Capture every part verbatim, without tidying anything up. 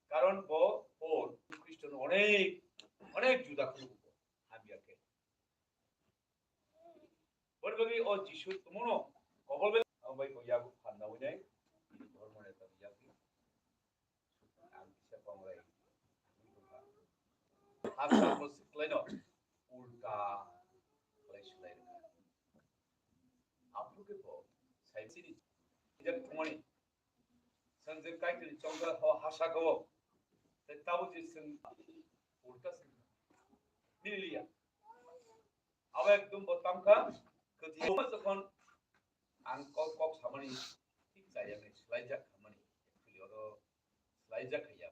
Karon bo Paul Khristo no onek, onek juda khuluk hamya khe. Boni bagwi o Jisu tumono kobol bai, ang bai bo yago phanna winai, dhormo neta yakni. Ang kisa kongrai. Haksa bo siklaino ulta khlai sulai rwkha. Aphuru khe bo sai sini jak thumani Chwng je Kaitorni chongjak ho hasa kabo. Tei tabuk je chwng ulta se niliya. Abo ekdom bo tangkha, kwthwi jokhon ang kok, kok samani thik chaya nai swlaijak khamani. Actually, oro swlaijak khaiya.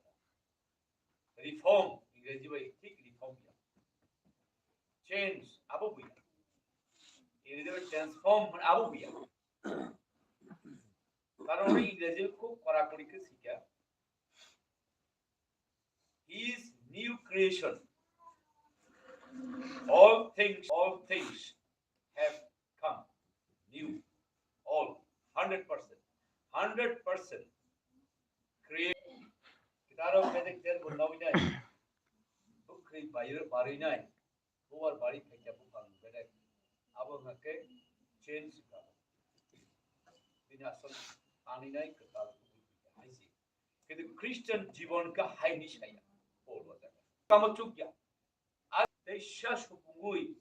Reform, Ingreji bai thik reform ya. Change, abo buya. Ingreji bai transform, mane abo buya. Karon Ingreji khub korakori khe sikha. He is new creation. All things, all things have come new. All, hundred percent. Hundred percent. Create. Kitaro kede kder bo nawi nai. Bukri bayir bari nai. Bubar bari phaikya bupang bedek. Abo hake change ka. Bini asal ani nai ketal haisi. Kintu Christian jibon ka haini saya. Paul wajak. Kamo chukya. Ar teisa supungui.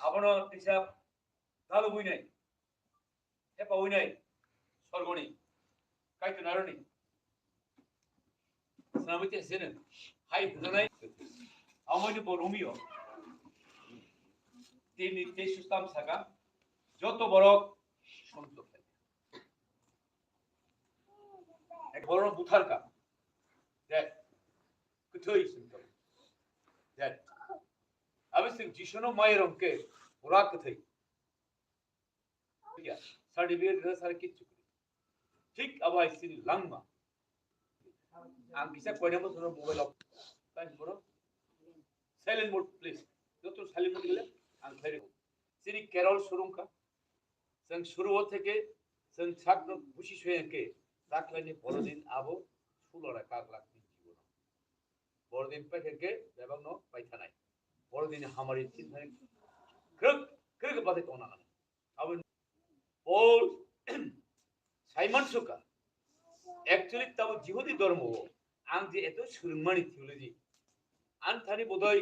Abono teisa dalugui nai. Hepa winai sorgoni Kaitor naroni. Snamwi te sene hai hwnjanai. Amoni bo Romeo. Tini te sustam saka. Joto borok sonto khai. Ek borok butharka. Dek. Kwthwi sonto. Dek. Abi sing Jisuno mai rongke pura kwthwi. Certificate rwsa sar kichu. Thik abo hai sini langma. Ang kisa koina mo sono mobile off. Thank you, bro. Silent mode, please. Joto silent mode gele ang khairi. Sini Carol surungka. Seng suru o theke seng sakno busi soyangke. Taklaini borodin abo sulora kaglak ni jibono. Borodin paikhe bebakno paithanai. Borodin hamari thinthani krek, krek bathai tongna nang. Abo Paul Simon suka. Actually, tabo Jihudi dhormo o ang je eto swrwngmani theology. Anthani bodoi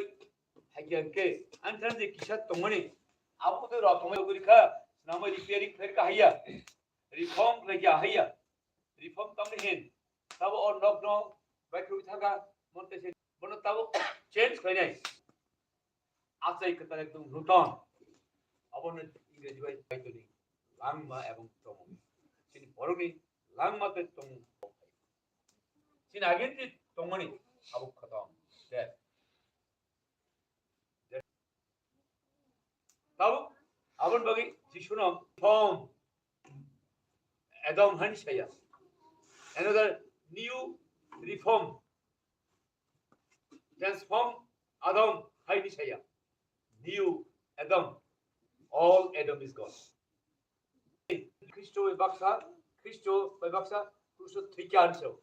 haikya ke, anthani je kisa tongmani, abo bodoi rok tongmani guri kha, namai repairing khlai kha haiya, reform khlai kha haiya, reform tamni hin, tabo o nok no bai khe thaka, monte se, bono tabo change khlainai. Achai kwtal ekdom nuton. Abono Ingreji bai Kaitorni langma ebong tongmung. Chini borokni langma tei tongmung. Chini agenti tongmani abo khatam. Death. Death. Tabuk aboni bagwi Jisuno reform Adam hani saya. Another new reform. Transform Adam hai ni saya. New Adam. All Adam is gone. Kristo bai baksa, Kristo bai baksa, Kristo thikya ani sao.